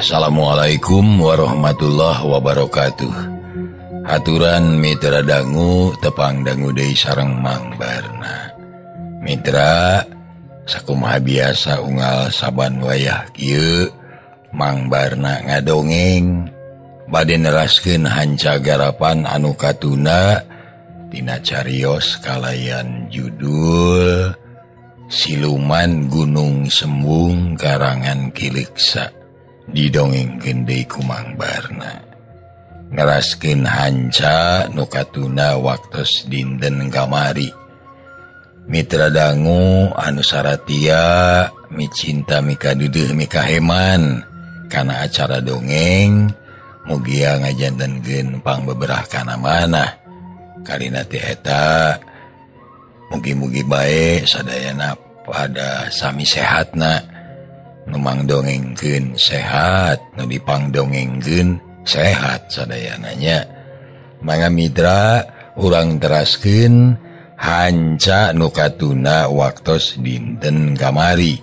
Assalamualaikum warahmatullahi wabarakatuh. Aturan Mitra dangu tepang dangu deui sareng Mang Barna. Mitra sakumaha biasa unggal saban wayah kieu Mang Barna ngadongeng bade neraskeun hanca garapan anu katuna tina carios kalayan judul Siluman Gunung Sembung karangan Ki Leksa didongengkeun deui ku Mang Barna. Neraskeun hanca nu katuna waktos dinten kamari. Mitra dangu anu saratia micinta mikadeudeuh mikaheman kana acara dongeng mugia ngajantenkeun pangbeberah kana manah. Kalina ti eta mugi-mugi bae sadayana pada sami sehatna, nu mangdongengkeun sehat, nu dipangdongengkeun sehat sadayana nya. Mangga mitra urang teraskeun hanca nu katuna waktos dinten kamari.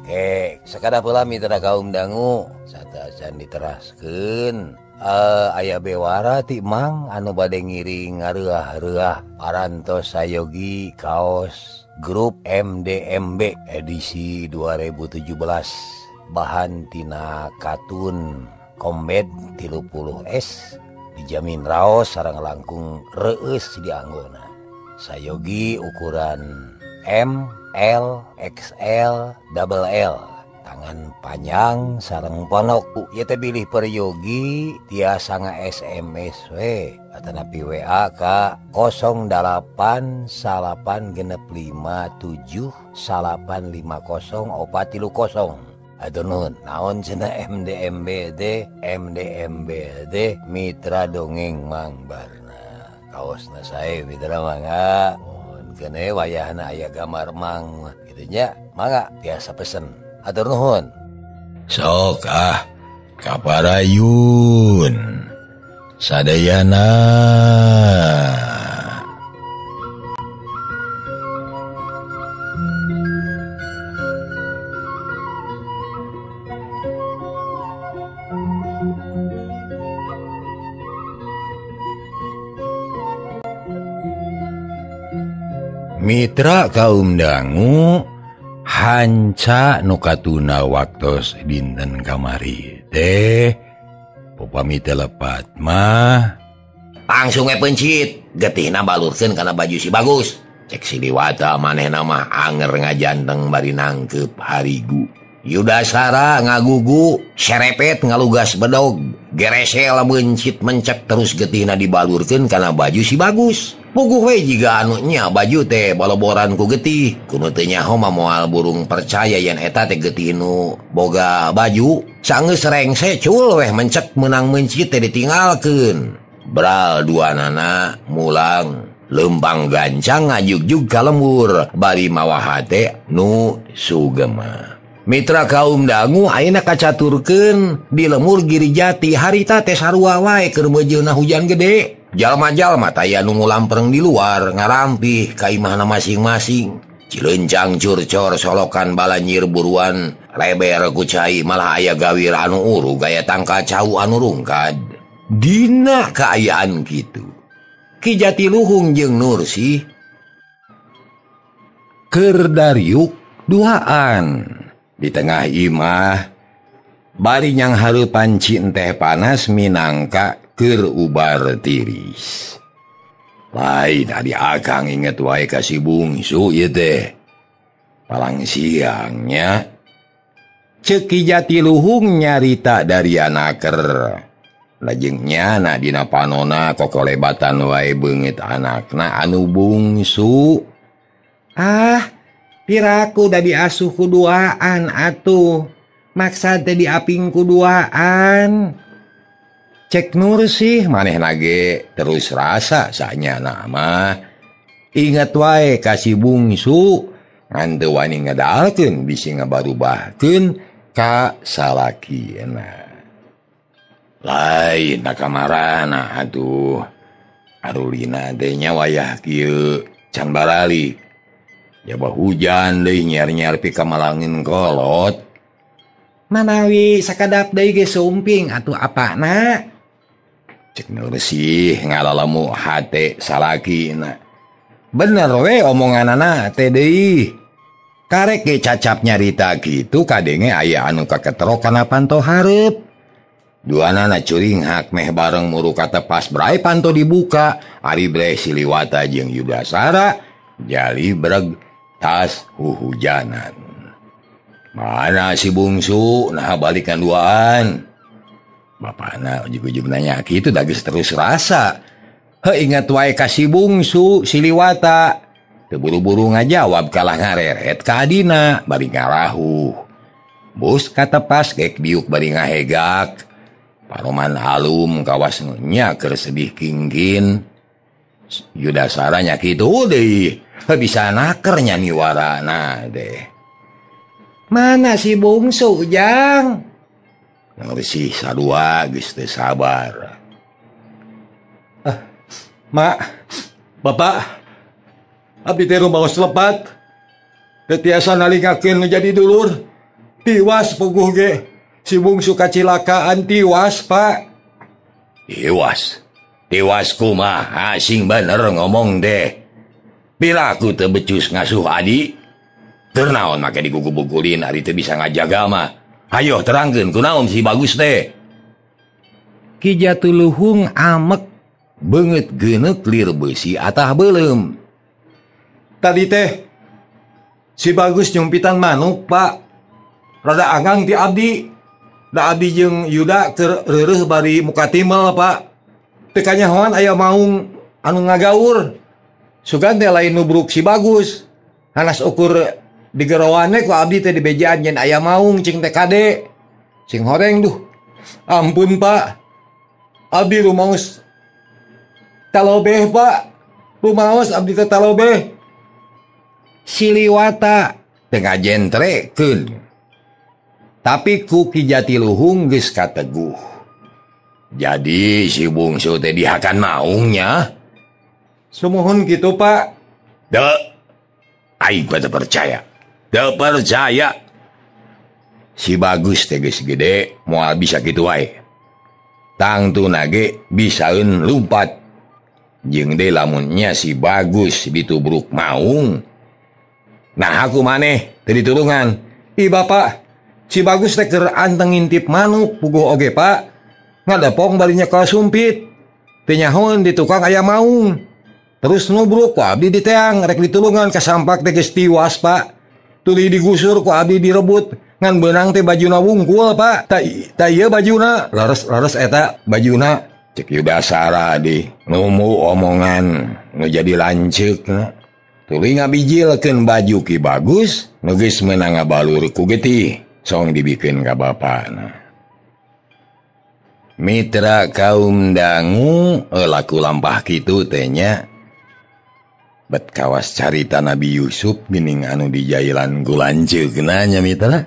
Oke, sakada pula mitra kaum dangu satacan diteraskeun. Aya bewara ti Mang anu bade ngiring ngareuah-reuah parantos sayogi kaos grup MDMB edisi 2017 bahan tina katun Kombed 30S dijamin raos sareng langkung reueus dianggona. Sayogi ukuran M, L, XL, double L, tangan panjang sareng ponok. Ieu teh bilih peryogi tiasa nga-SMS we atanapi WA ka 08 9 6 5 7 9 5 0 4 3 0. Aduh nuhun, naon cenah MDMB teh? MDMB teh Mitra Dongeng Mang Barna. Kaosna sae mitra mangga. Mohon kene wayahna aya gambar Mang kitu nya, mangga tiasa pesen. Atur nuhun. Sok ah kaparayun sadayana. Mitra kaum dangu hanca nu katuna waktos dinten kamari teh upami teu lepat mah langsung we pencit getihna balurkeun kana baju si Bagus. Cek si Diwata manehna mah anger ngajanteng bari nangkeup harigu. Yudasara ngagugu serepet ngalugas bedog geresel mencit mencek terus getihna dibalurkeun kana baju si Bagus. Puguh we jiga anu nya baju teh baloboran ku getih. Kuno teu nyaho mah moal burung percaya yen eta teh getih nu boga baju. Sanggeus rengse cul weh mencek meunang mencit teh ditinggalkeun. Bral duanana mulang lempang gancang ngajugjug ka lembur bari mawa hate nu sugema. Mitra kaum dangu ayeuna kacaturkeun di lemur Girijati harita teh sarua wae keur meujeuna hujan gede. Jalma-jalma taya nu ngulampreng di luar ngarampih ka imahna masing-masing. Cilencang curcor solokan balanyir buruan leber ku cai malah aya gawir anu urug aya tangka cau anu rungkad. Dina kaayaan kitu Ki Jatiluhung jeung Nursih keur dariuk duaan di tengah imah bari nyanghareupan cinteh panas minangka keur ubar tiris. Lain adi akang inget wae ka si bungsu ieu teh. Palang siangnya ceuk Ki Jatiluhung nyarita dari anaker. Lajeng nyana dina panona kokolebatan wae beungit anakna anu bungsu. Ah, piraku da diasuh ku duaan atuh. Maksa teh diaping ku duaan. Cek Nursih manehna ge terus rasa sanyana mah. Ingat wae ka si bungsu ngan teu wani ngedalkeun bisi ngabarubahkeun ka salakina. Lain kamarana atuh. Arulina teh nya wayah kieu can baralik. Jaba hujan deui nyer-nyer pikamalangin kolot. Manawi sakadap deui ge sumping atuh apana? Cek Nursih ngalalamu hate salakina. Bener we omonganana teh deui. Karek ge cacap nyarita kitu kadenge aya anu kaketrok kana panto hareup. Duanana curinghak meh bareng muru katepas brai panto dibuka. Ari bre Siliwata jeung Yudasara jali breg tas huhujanan. Mana si bungsu nah balikan duaan. Bapana ujug-ujug nanya kitu da geus terus rasa. Heuh ingat wae ka si bungsu Siliwata. Teu buru-buru ngajawab kalah ngareret ka adina bari ngarahuh. Bus katepas gek diuk bari ngahegak. Paroman alum kawas nya keur sedih kingkin. Yudasara nya kitu deui. Bisa naker nya niwarana deh. Mana si bungsu Jang? Nursih sarua geus teu sabar. Mak, Bapak, abdi teh rumaos lepat. Teu tiasa nalingakeun nu jadi dulur. Tiwas puguh ge. Si bungsu kacilakaan tiwas, Pak. Tiwas? Tiwas kumaha sing bener ngomong deh. Bila aku teu becus ngasuh adi, teu naon make digugu-gugulin ari teu bisa ngajaga mah. Hayo terangkeun kunaon si Bagus teh. Ki Jatiluhung amek beungeut geuneuk lir beusi atah beuleum. Tadi teh si Bagus nyumpitan manuk, Pak. Rada anggang ti abdi. Da abdi jeung Yuda keur reureuh bari muka timel, Pak. Teu kanyahoan aya maung anu ngagaur. Sugan teh lain nubruk si Bagus. Hanas ukur digerowane ku abdi teh dibejaan yen aya maung cing teh kade. Sing horeng duh. Ampun, Pak. Abdi rumaos talobeh, Pak. Rumaos abdi teh talobeh. Siliwata teu ngajentrekeun. Tapi ku Ki Jatiluhung geus kateguh. Jadi si bungsu teh dihakan maungnya. Sumuhun gitu, Pak. Dek, aing teu percaya. Teu percaya. Si Bagus teh geus gede moal bisa kitu wae. Tangtuna ge bisaeun lumpat. Jeung deui lamunnya si Bagus ditubruk maung. Nah aku maneh teu ditulungan. Ih Bapak, si Bagus teh keur anteng ngintip manuk puguh oge, Pak. Ngadepong barinya ka sumpit. Teu nyahoeun di tukang aya maung. Terus nubruk ku abdi diteang rek ditulungan kasampak teh geus tiwas, Pak. Tuluy digusur ku abdi direbut ngan beunang teh bajuna wungkul, Pak. Ta ieu bajuna leres-leres eta bajuna. Cek Yudasara di numu omongan nu jadi lanceukna. Tuluy ngabijilkeun baju Ki Bagus nu geus meunang ngabalur ku getih song dibikeun ka bapana. Mitra kaum dangu laku lampah kitu teh nya. Bet kawas carita Nabi Yusuf geuning anu dijailan ku lanceukna nya mitra.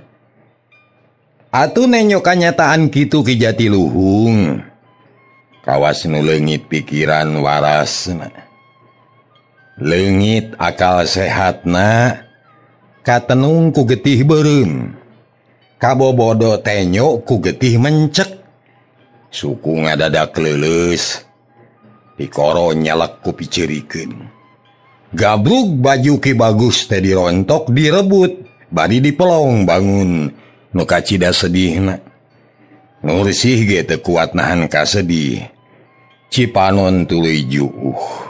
Atuh nenyo kanyataan kitu Ki Jatiluhung. Kawas nu leungit pikiran warasna. Leungit akal sehatna katenung ku getih beureum. Kabobodo tenyo ku getih mencek. Suku ngadadak leuleus. Dikoro nyalek ku piceurikeun. Gabrug baju Ki Bagus teh dirontok direbut bari dipelong bangun nu kacida sedihna. Nursih ge teu kuat nahan kasedih. Cipanon tuluy juuh.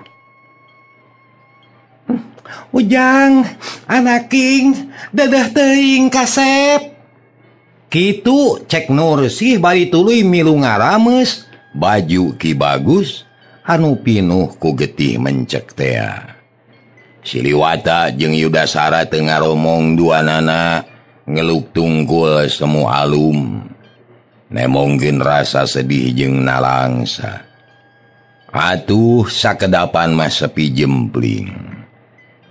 Ujang, anaking, dadah teuing kasep. Kitu cek Nursih bari tuluy milu ngarameus baju Ki Bagus anu pinuh ku getih mencek tea. Siliwata jeung Yudasara teu ngaromong duanana ngeluk tungkul semu alum. Nemongkeun rasa sedih jeung nalangsa. Atuh sakedapan mah sepi jempling.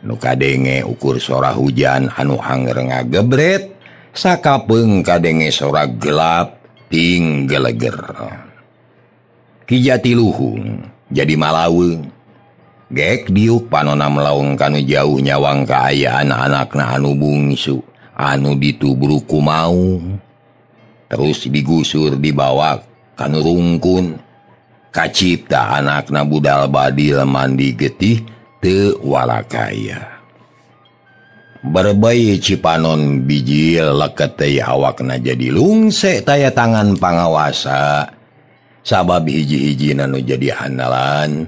Nu kadenge ukur sora hujan anu hanger ngagebret, sakapeung kadenge sora gelap ting geleger. Ki Jatiluhung jadi malaweung. Gek diuk panona melaung kanu jauh nyawang kaayaan anakna anu bungsu anu ditubruk ku maung. Terus digusur dibawa kanu rungkun. Kacipta anakna budal badil mandi getih teu walakaya. Berbei Cipanon bijil leket teh awakna jadi lungse taya tangan pangawasa. Sabab hiji-hiji nu jadi andalan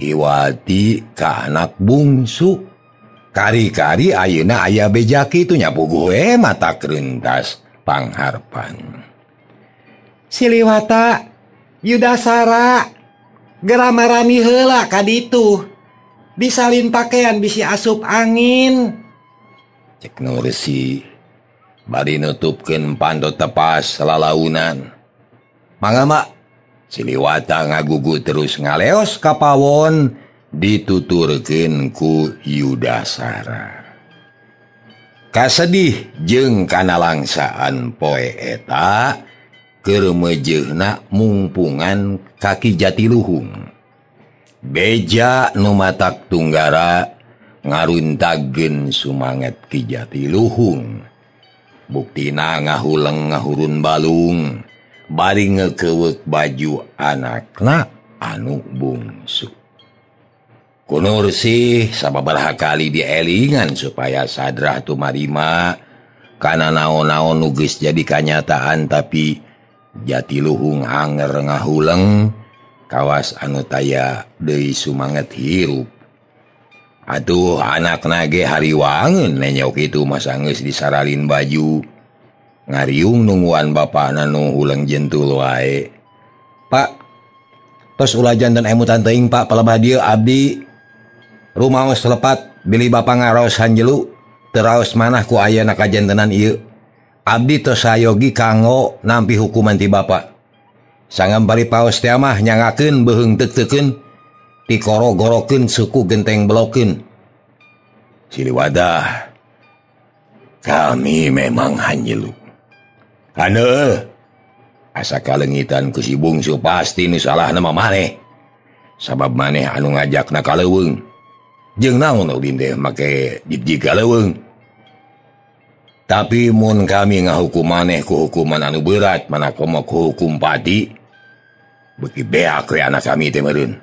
Iwati ka anak bungsu. Kari-kari ayeuna aya beja kitu nya puguh we mata kerentas pangharpan. Siliwata Yudasara geramarani heula ka ditu. Disalin pakaian bisi asup angin. Cek Nursi bari nutupkeun panto tepas lalaunan. Mangga mak. Siliwata ngagugu terus ngaleos ka pawon dituturkeun ku Yudasara. Kasedih jeung kanalangsaan poe eta keur meujeuhna mungpungan kaki Jatiluhung. Beja nu matak tunggara ngaruntagkeun sumanget Ki Jatiluhung. Buktina ngahuleng ngahurun balung bari ngekeuweuk baju anakna anu bungsu. Ku Nursih sababaraha kali dielingan supaya sadrah tumarima kana naon-naon nu geus jadi kanyataan, tapi Jatiluhung anger ngahuleng kawas anu taya deui sumanget hirup. Aduh anakna ge hariwangeun nenyok kitu masa geus disaralin baju. Ngariung nungguan bapakna nu huleng jentul wae. Pak, tos ulah janten emutan teuing Pak, palebah dieu abdi rumaos lepat bilih bapa ngaraos hanjelu teraos manah ku ayana kajantenan ieu. Abdi tos sayogi kanggo nampi hukuman ti bapa. Sangam bari paos teh mah nyangakeun beuheung teuk-teukeun tikoro-gorokeun suku genteng belokeun. Siliwadah, kami memang hanjelu. Ane, asa kalengitan ku si bungsu pasti nu salahna mah maneh. Sabab maneh anu ngajakna ka leuweung. Jeung naon ulin teh make jijig ka leuweung. Tapi mun kami ngahukum maneh ku hukuman anu berat, mana komo ku hukum pati, beuki beak we anak kami teh meureun.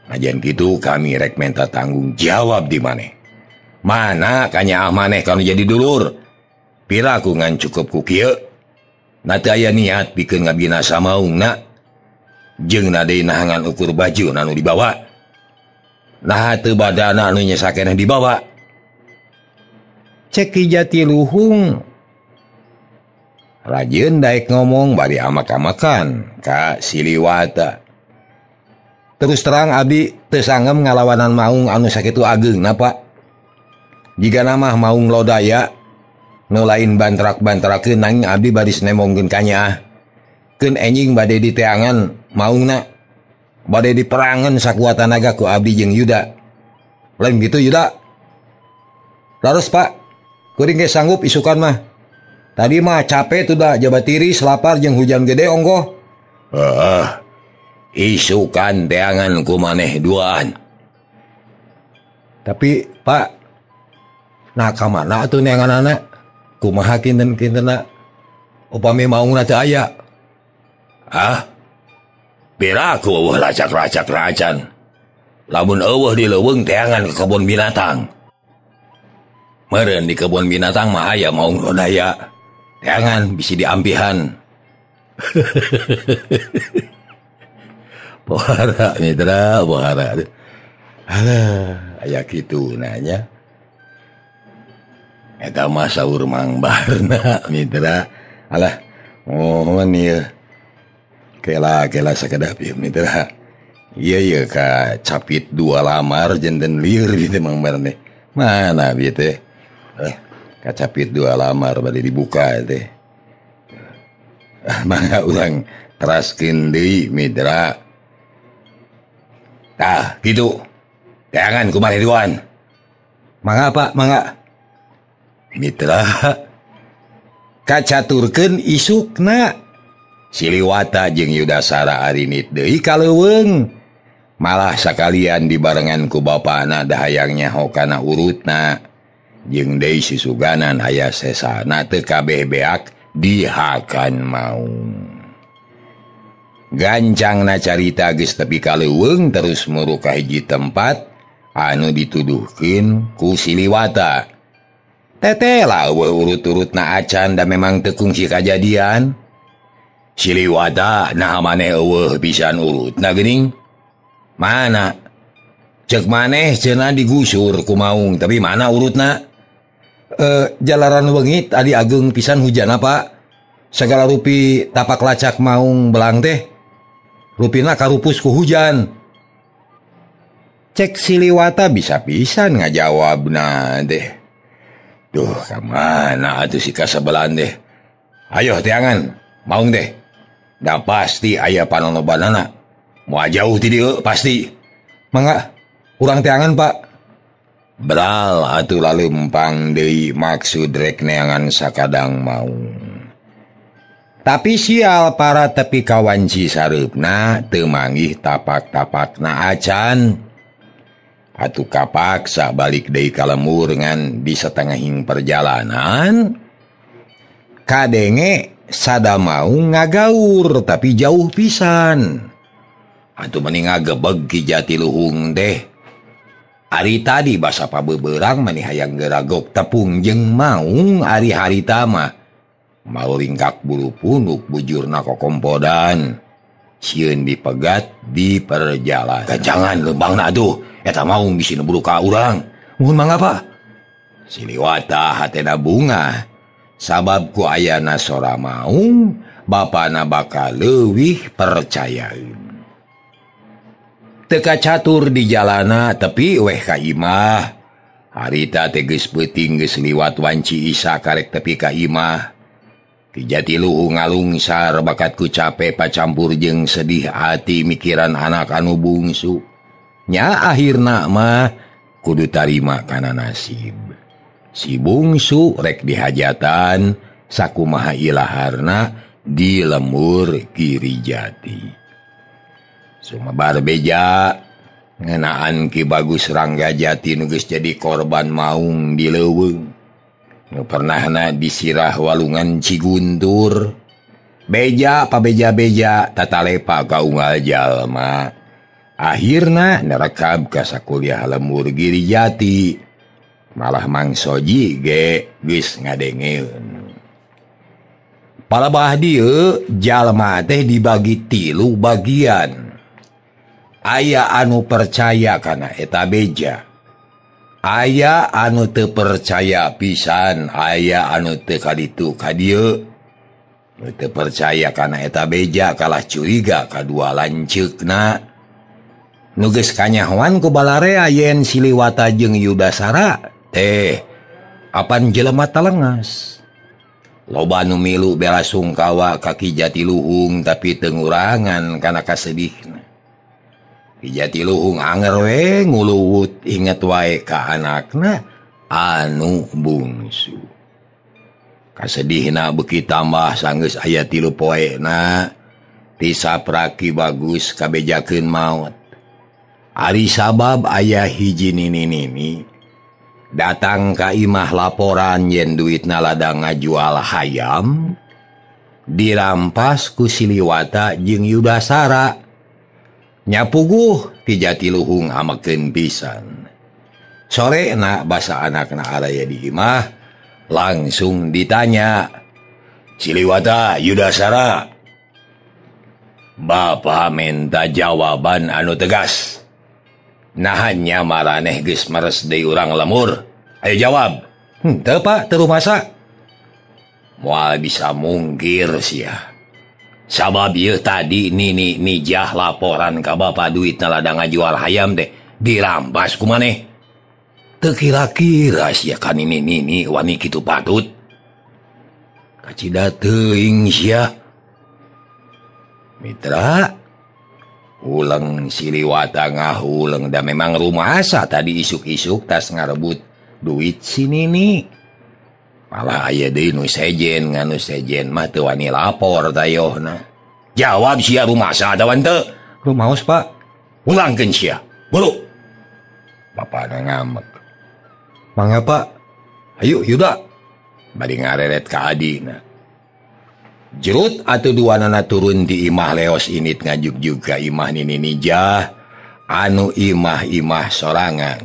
Najan kitu kami rek menta tanggung jawab di maneh. Mana kanyaah maneh kanu jadi dulur? Piraku ngan cukup ku kieu. Na teu aya niat pikeun ngabinasa maungna. Jeung na deui nahangan ukur baju anu dibawa. Naha teu badana anu nyesakeneh dibawa. Cek Ki Jatiluhung rajin daek ngomong bari amak-amakan ka Siliwata. Terus terang abdi teu sangem ngalawanan maung anu sakitu ageungna Pak. Jigana mah maung lodaya nu lain bantrak-bantrakeun nanging abdi baris nemongkeun kanyaah. Keun enjing bade diteangan maungna, bade diperangan sakuat tanaga ku abdi jeung Yuda. Lain gitu Yuda. Laras Pak, kuring ge sanggup isukan mah. Tadi mah capek tuh dah, jabat tiris, lapar jeung hujan gede onggoh. Isukan teangan ku maneh duaan. Tapi Pak, nah ka mana atuh neanganana? Kumaha kinten-kintenna? Upami maungna teu aya. Ah? Piraku eueuh lacak-lacak racan. Lamun eueuh di leuweung teangan ke kebun binatang. Meureun di kebun binatang mah aya maung lodaya. Teangan bisi diampihan. Pohara mitra, pohara. Alah, aya kitu nanya. Eta mah saur Mang Barna mitra. Alah, mohon ieu. Kela-kela sakedap ieu mitra. Ieu ieu ka capit dua lamar janten lieur gitu Mang Barna. Mana bieu teh? Kacapit dua lamar bade dibuka teh. Mangga urang teraskeun deui mitra. Tah, kitu. Teangan kumaha duan. Mangga Pak, mangga. Mitra kacaturkeun isukna. Siliwata jeung Yudasara arinit deui ka leuweung. Malah sakalian dibarengan ku bapana dahayang nyaho kana urutna. Jeung deui susuganan aya sesana teu kabeh beak Dihakan maung. Gancangna carita geus tepi ka leuweung terus muru ka hiji tempat anu dituduhkeun ku Siliwata. Tetela eueuh urut-urutna acan da memang teu kungsi kajadian. Siliwata naha maneh eueuh pisan urutna geuning? Mana? Cek maneh cenah digusur ku maung, tapi mana urutna? Jalaran wengi tadi ageung pisan hujan apa? Segala rupi tapak lacak maung belang teh rupina karupus ku hujan. Cek Siliwata bisa pisan ngajawabna deh. Duh, kamana atuh si kasebelan deh. Ayo teangan, maung deh. Da pasti aya panonobanana. Moal jauh ti dieu pasti. Mangga urang teangan, Pak. Bral atuh lalempang deui maksud rek neangan sakadang maung. Tapi sial para tepi kawanci sareupna teu manggih tapak-tapakna acan. Atuh kapaksa balik deui ka lembur ngan di satengahing perjalanan kadenge sada maung ngagaur tapi jauh pisan. Atuh meni ngagebeg Ki Jatiluhung teh. Ari tadi basa pabeberang meni hayang geragok tepung jeung maung ari harita mah mau ringkak bulu punuk bujurna kokompodan. Sieun dipegat di perjalanan. Jangan lembangna atuh. Eta maung bisi nu buru ka urang. Muhun mangga, Pak. Siliwata hatena bunga. Sabab ku ayana sora maung, bapana bakal leuwih percayaeun. Teu kacatur di jalana tepi weh ka imah. Harita teh geus peuting geus liwat wanci isa karek tepi ka imah. Ki Jatiluhung ngalungsar bakat ku cape pacampur jeung sedih hati mikiran anak anu bungsu. Nya akhirna mah kudu tarima kana nasib. Si bungsu rek dihajatan sakumaha ilaharna di lembur Girijati. Sumebar beja ngeunaan Ki Bagus Ranggajati nu geus jadi korban maung di leuweung. Nu pernahna disirah walungan Ciguntur. Beja pabeja-beja tatalepa ka unggal jalma. Akhirna nerekab ka sakuliah lembur Girijati. Malah Mang Soji ge geus ngadengeun. Palebah dieu jalma teh dibagi 3 bagian. Aya anu percaya kana eta beja. Aya anu teu percaya pisan, aya anu teu kaditu ka dieu. Nu teu percaya kana eta beja kalah curiga kadua lanceukna. Nu geus kanyahoan ku balarea yen Siliwata jeung Yudasara teh apan jelema talengas. Loba nu milu bela sungkawa ka Ki Jatiluhung tapi teu ngurangan kana kasedihna. Ki Jatiluhung anger we nguluwut inget wae ka anakna anu bungsu. Kasedihna beuki tambah sanggeus aya 3 poena ti sapraki Bagus kabejakeun maot. Ari sabab aya hiji nini-nini datang ka imah laporan yen duitna ladang ngajual hayam dirampas ku Siliwata jeung Yudasara. Nyapuguh Ki Jatiluhung amekeun pisan. Sorena basa anakna araya di imah langsung ditanya, Siliwata, Yudasara, Bapa minta jawaban anu tegas. Nahannya maraneh geus meres deui urang lemur. Ayo jawab. Teu Pak, teu rumasa. Moal bisa mungkir sia. Sabab ieu tadi nini nijah laporan ka bapa duitna ladang ngajual hayam teh dirampas ku maneh. Teu kira-kira sia ka nini nini wani kitu patut. Kacida teuing sia. Mitra uleng Siliwata ngahuleng da memang rumasa tadi isuk-isuk tas ngarebut duit si nini. Malah aya deui nu sejen nganu sejen mah teu wani lapor tayohna. Jawab sia rumasa atawa henteu? Rumaos, Pak. Ulangkeun sia. Buru. Bapana ngamek. Mangga, Pak. Ayo Yuda. Bari ngareret ka adina. Jerut atuh duanana turun di imah leos init ngajugjug ka imah Nini Nijah anu imah-imah sorangan.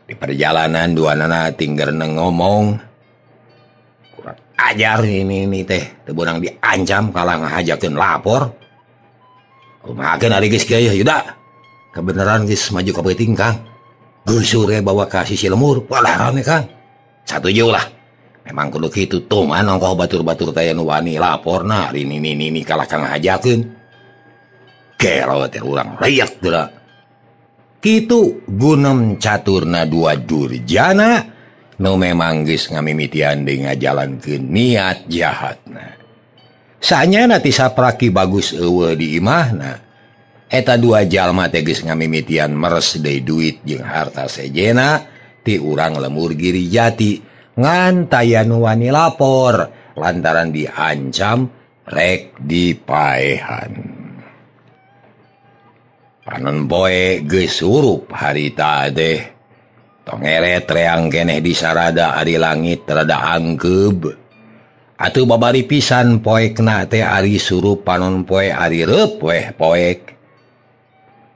Di perjalanan duanana tinggal ngomong, kurang ajar ini teh teu beunang diancam kalah ngahajakeun lapor. Kumahakeun ari geus kieu Yuda. Kebenaran geus maju ka peuting Kang. Geusur bawa ka sisi lemur, walah rame Kang. Satuju lah. Memang kudu kitu tuh mah nongkoh batur-batur teh nu wani laporna ari nini kalah ka ngahajakeun. Gero teh urang riak geura. Kitu gunem caturna dua durjana nu memang geus ngamimitian deui ngajalankeun niat jahatna. Sanyana ti sapraki Bagus eueuh di imahna. Eta dua jalma teh geus ngamimitian meres deui duit jeung harta sejena ti urang lemur Giri Jati ngan taya nu wani lapor lantaran diancam rek dipaehan. Panon poe geus surup harita teh. Tongeret reang keneh disarada ari langit rada angkeub. Atuh babari pisan poekna teh ari surup panon poe ari reup weh poek.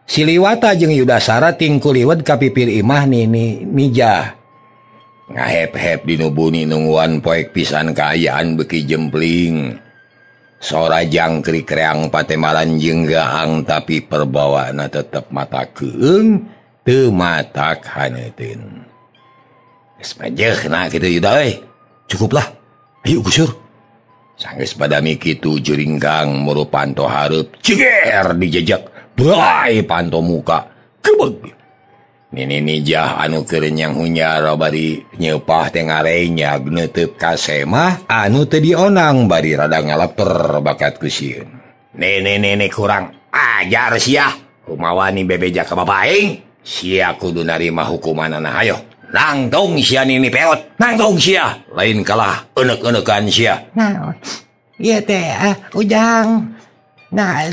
Siliwata jeung Yudasara tingkuliwet ka pipir imah Nini Nijah. Ngahep-hep dinubuni nungguan poek pisan kaayaan beuki jempling. Sora jangkrik reang patemalan jeung gaang tapi perbawana tetep mata keung teu matak haneuteun. Geus majeuhna kitu Yuda euy. Cukuplah. Ayo gusur. Sanggeus badami kitu juringkang muru panto hareup ceger dijejak. Brai panto muka. Gebeg. Nini Nijah anu keur nyang hunyara bari nyeupah teh ngarenyag neuteup ka semah anu teu dionang bari rada ngaleper bakat ku sieun. Nini kurang ajar sia. Kumaha wani bebeja ka bapa aing? Sia kudu narima hukumanana hayo. Nangtung sia nini peot, nangtung sia. Lain kalah euneuk-eueukan sia. Nah, ieu teh Ujang. Nah,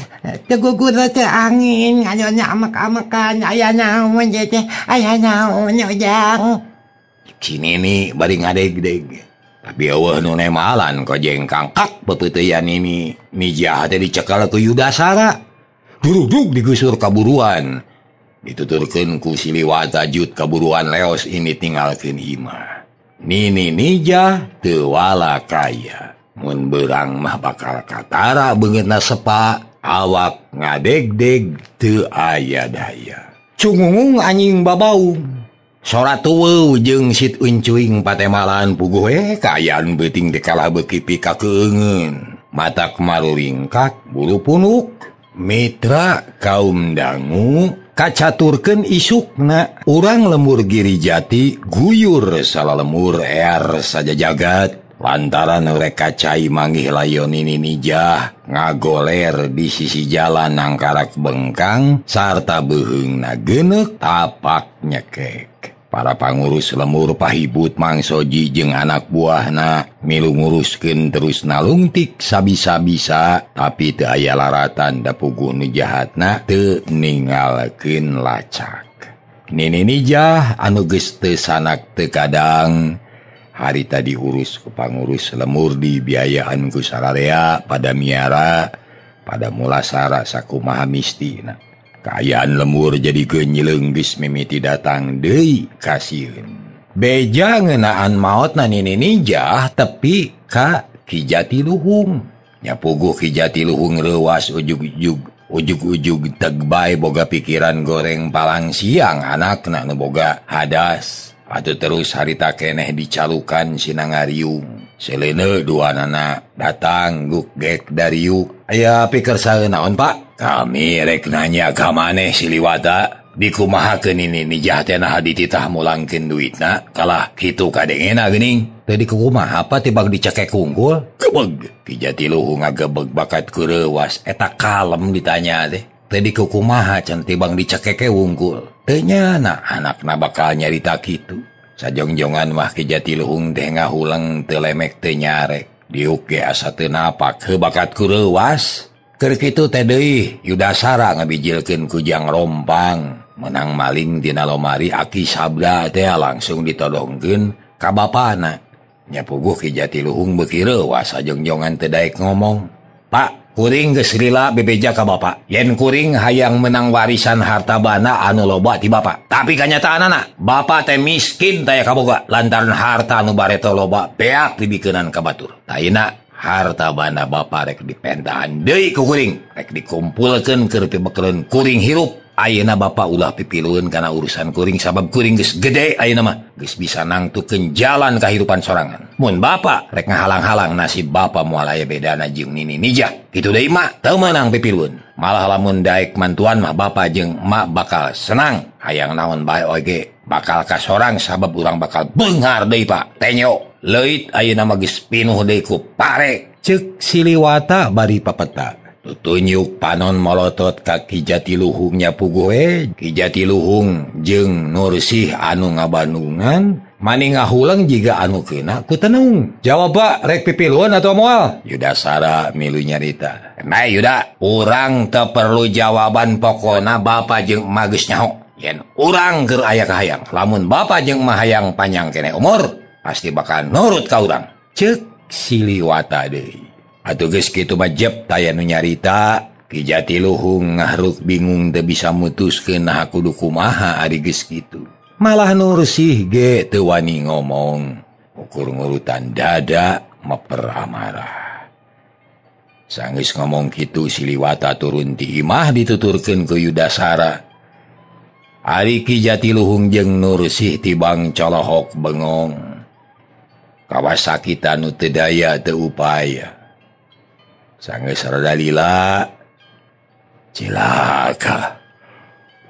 tegugur teh angin, anu amek-amekan, aya naon teh, aya naon Ujang. Si Nini bari ngadeg-deg. Tapi eueuh nu nemalan kojengkang kak pepeuteyan Nini. Nijah teh dicekal ku Yudasara. Durudug digusur kaburuan. Dituturkeun ku Siliwata jut kaburuan leos ini tinggalkeun imah. Nini Nijah teu wala kaya. Mun beurang mah bakal katara beungeutna sepa, awak ngadegdeg teu aya daya. Cungungung anjing babaung. Sora tueuh jeung sit uncuing patemalan puguh we kaayaan beuting teh kalah beuki pikakeungeun. Matak maruringkak bulu punuk. Mitra kaum dangu kacaturkeun isukna urang lemur Giri Jati guyur salalemur er sajajagat. Lantaran rek cai manggih layon Nini Nijah ngagoler di sisi jalan nangkarak bengkang sarta beuheungna geuneuk tapak nyekek. Para pangurus lemur pahibut Mang Soji jeung anak buahna milu nguruskeun terus nalungtik sabisa-bisa tapi teu aya laratan da puguh nu jahatna teu ninggalkeun lacak. Nini Nijah anu geus teu sanak teu kadang harita diurus ku pangurus lemur dibiayaan ku sararea pada miara pada mulasara sakumaha mistina. Kaayaan lemur jadi geunyileung geus mimiti datang deui kasieun. Beja ngeunaan maotna Nini Nijah tepi ka Ki Jatiluhung. Nya puguh Ki Jatiluhung reuwas ujug-ujug ujug-ujug teg bae boga pikiran goreng palang siang anakna nu boga hadas. Atuh terus harita keneh dicalukan sinangariung. Selene duanana datang guk gek dariuk. Aya pikersa naon Pak? Kami rek nanya ka maneh Siliwata. Dikumahakeun Nini Nijah teh naha dititah mulangkeun duitna kalah kitu kadengena geuning. Teu dikumaha apa tibang dicekek hungkul? Gebeg. Ki Jatiluhung ngagebeg bakat kureuwas eta kalem ditanya teh. Teu dikukumaha can tibang dicekeke wungkul. Teu nyana anakna bakal nyarita kitu. Sajongjongan mah Ki Jatiluhung teh ngahuleng teu lemek teu nyarek. Diuk ge asa teu napak heuh bakat kureuwas. Keur kitu teh deui Yudasara ngabijilkeun kujang rompang. Menang maling dina lomari Aki Sabda teh langsung ditodongkeun ka bapana. Nya puguh Ki Jatiluhung beuki reuwas sajongjongan teu daek ngomong. Pak, kuring geus lila bebeja ka bapak. Yen kuring hayang menang warisan harta banda anu loba ti bapak. Tapi kanyataanana, bapak teh miskin taya kaboga lantaran harta anu bareto loba beak dibikeunan ka batur. Taina harta banda bapak rek dipentahan deui ku kuring, rek dikumpulkeun keur pibekeleun kuring hirup. Ayeuna bapak ulah pipilueun kana urusan kuring sabab kuring geus gede ayeuna mah geus bisa nangtukeun jalan kahirupan sorangan. Mun bapak rek ngahalang-halang nasib bapak moal aya bedana jeung Nini Nijah. Kitu deui mak teu meunang pipilueun. Malah lamun daek mantuan mah bapak jeung emak bakal senang. Hayang naon bae oge bakal kasorang sabab urang bakal beunghar deui Pak. Tenyo leuit ayeuna mah geus pinuh deui ku pare. Ceuk Siliwata bari papeta. Tutunyuk panon molotot ka Ki Jatiluhung nya puguh we. Ki Jatiluhung jeung Nursih anu ngabandungan mani ngahuleng jiga anu keuna ku tenung. Jawab Pak, rek pipiluan atau moal? Yudasara milu nyarita. Nah Yuda, urang teu perlu jawaban pokona bapa jeung emak geus nyaho. Yen urang keur aya kahayang, lamun bapa jeung emak hayang panjang keneh umur, pasti bakal nurut ka urang. Ceuk Siliwata deui. Atuh geus kitu mah jep taya nu nyarita. Ki Jatiluhung ngahruk bingung teu bisa mutuskeun naha kudu kumaha ari geus kitu. Malah Nursih ge teu wani ngomong, ukur ngurutan dada meper amarah. Sanggeus ngomong kitu Siliwata turun ti imah dituturkeun ku Yudasara. Ari Ki Jatiluhung jeung Nursih tibang colohok bengong. Kawasakitan nu teu daya teu upaya. Sanggeus rada lila, cilaka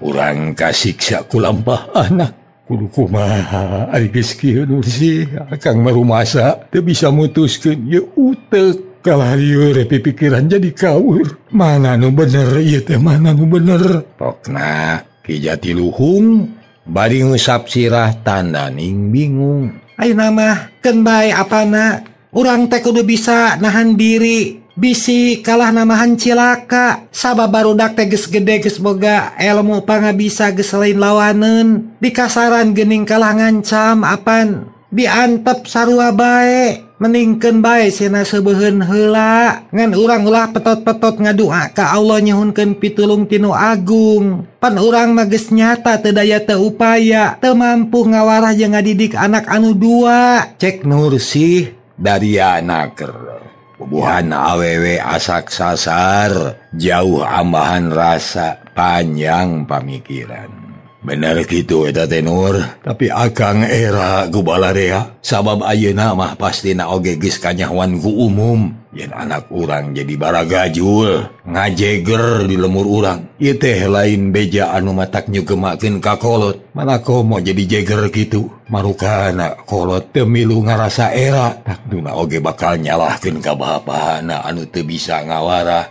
urang kasiksa ku lampah anak. Kudu kumaha ari geus kieu Nursih, akang marumasa teu bisa mutuskeun ieu uteuk kalah lieur pipikiran jadi kaur. Mana nu bener ieu teh, mana nu bener. Pokna Ki Jatiluhung bari ngusap sirah tandaning bingung. Ayeuna mah keun bae apana, urang teh kudu bisa nahan diri. Bisi kalah namahan cilaka sabab barudak teh geus gede geus boga ilmu pangabisa geus lain lawaneun. Dikasaran geuning kalah ngancam apan diantep sarua bae. Meningkeun bae sina seubeuheun heula ngan urang ulah petot-petot ngadua ka Allah nyuhunkeun pitulung tinu agung. Pan urang mah geus nyata teu daya teu upaya teu mampu ngawarah jeung ngadidik anak anu dua. Cek Nursih dariana ker bubuhan awewe asak sasar jauh ambahan rasa panjang pamikiran. Bener kitu eta teh Nur, tapi akang era ku balarea sabab ayeuna mah pastina oge geus kanyahoan ku umum yen anak urang jadi baragajul ngajeger di lemur urang. Ieu teh lain beja anu matak nyugemakeun ka kolot, mana komo jadi jeger kitu. Marukana kolot teu milu ngarasa era, takduna oge bakal nyalahkeun ka bapana anu teu bisa ngawarah.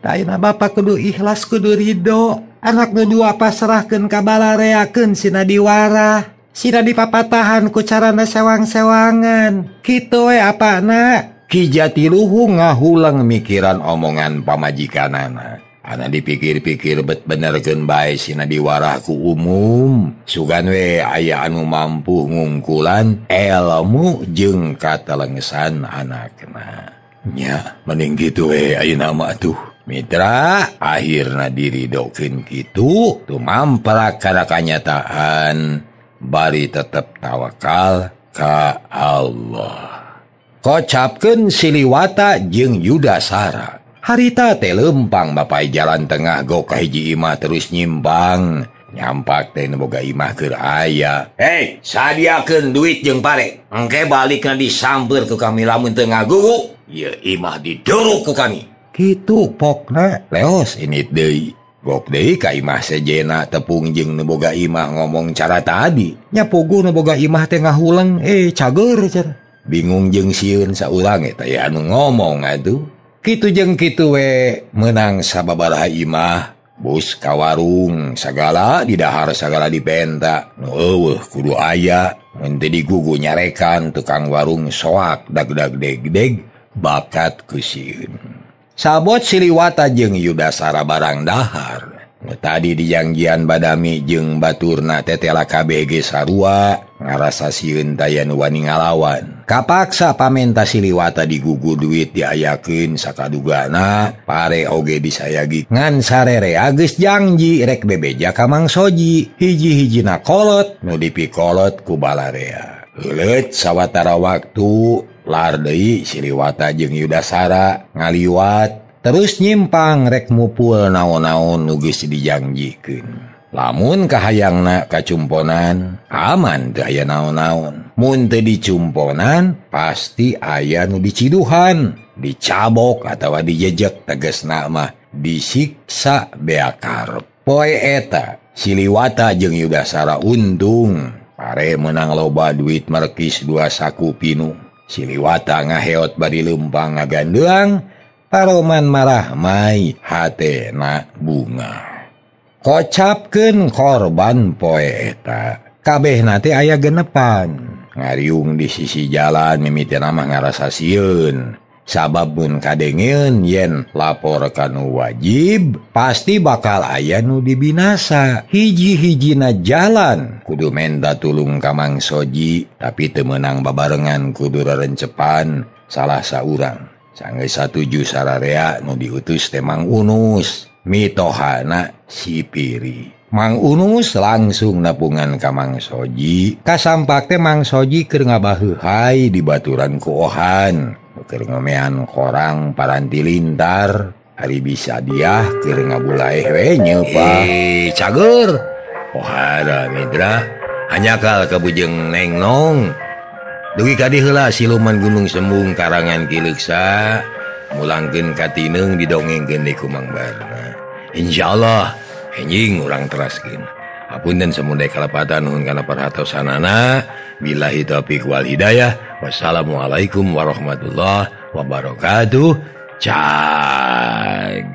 Taina bapak kudu ikhlas kudu ridho. Anak nu dua pasrahkeun ka balareakeun sina diwarah. Sina dipapatahan ku carana sewang-sewangan. Kitu we apana? Ki Jatiluhung ngahulang mikiran omongan pamajikanana. Ana dipikir-pikir bet benerkeun bae sina diwarah ku umum. Sugan we aya anu mampu ngungkulan elmu jeung katelengsan anakna. Nya, mending kitu we ayeuna mah atuh. Mitra akhirna diridokeun kitu tumamprak kana kanyataan bari tetep tawakal ka Allah. Kocapkeun Siliwata jeung Yudasara. Harita teh lempang bapai jalan tengah go ka hiji imah terus nyimpang. Nyampak teh nu boga imah keur aya. Hei, sadiakeun duit jeung pare. Engke balikna disamper ku kami lamun teu ngagugu, ieu imah diduruk ku kami. Kitu pokna leos init deui. Gok deui ka imah sejena tepung jeung nu boga imah ngomong cara tadi. Nya puguh nu boga imah teh ngahuleng, cager cer. Bingung jeung sieun saurang eta ya anu ngomong atuh. Kitu jeung kitu we meunang sababaraha imah, bus ka warung sagala didahar sagala dipenta. Nu eueuh kudu aya, mun teu digugu nyarekan tukang warung soak dag-dag deg-deg bakat ku sieun. Sabot Siliwata jeung Yudasara barang dahar. Nu tadi dijangjian badami jeung baturna tetela KBG sarua ngarasa sieun taya nu wani ngalawan. Kapaksa pamenta Siliwata digugu duit diayakeun sakadugana pare oge disayagi ngan sarerea geus janji rek bebeja ka Mang Soji hiji-hijina kolot nu dipikolot ku balarea. Heuleut sawatara waktu lar deui Siliwata jeung Yudasara ngaliwat terus nyimpang rek mupul naon-naon nu geus dijangjikeun. Lamun kahayangna kacumponan aman teu aya naon-naon. Mun teu dicumponan pasti aya nu diciduhan, dicabok atawa dijejek tegasna mah disiksa bea karep. Poe eta Siliwata jeung Yudasara untung pare menang loba duit merkis 2 saku pinu. Siliwata ngaheot bari leumpang ngagandeang, Paroman marah mai hatena bunga. Kocapkeun korban poe eta kabehna teh aya genepan ngariung di sisi jalan mimitina mah ngarasa sieun sabab mun kadengeun yen lapor ka nu wajib pasti bakal aya nu dibinasa. Hiji-hijina jalan kudu menta tulung ka Mang Soji tapi teu meunang babarengan kudu rerencepan salah saurang. Sanggeus satuju sararea nu diutus teh Mang Unus mitohana si Piri. Mang Unus langsung nepungan ka Mang Soji. Kasampak teh Mang Soji keur ngabaheuhai di baturan ku Ohan, keur ngomean korang paranti lintar. Ari bisa diah keur ngabulaeh we nyeupah. Cager. Ohara mitra hanyakal ka bujeng Neng Nong. Dugi ka dieu heula siluman Gunung Sembung karangan Ki Leuksa mulangkeun ka Tineung didongengkeun deui ku Mang Barna. Insyaallah enjing urang teraskeun. Hapunten samudaya kalepatan nuhun kana perhatosanana. Billahi taufiq wal hidayah. Wassalamualaikum warahmatullahi wabarakatuh. Cag.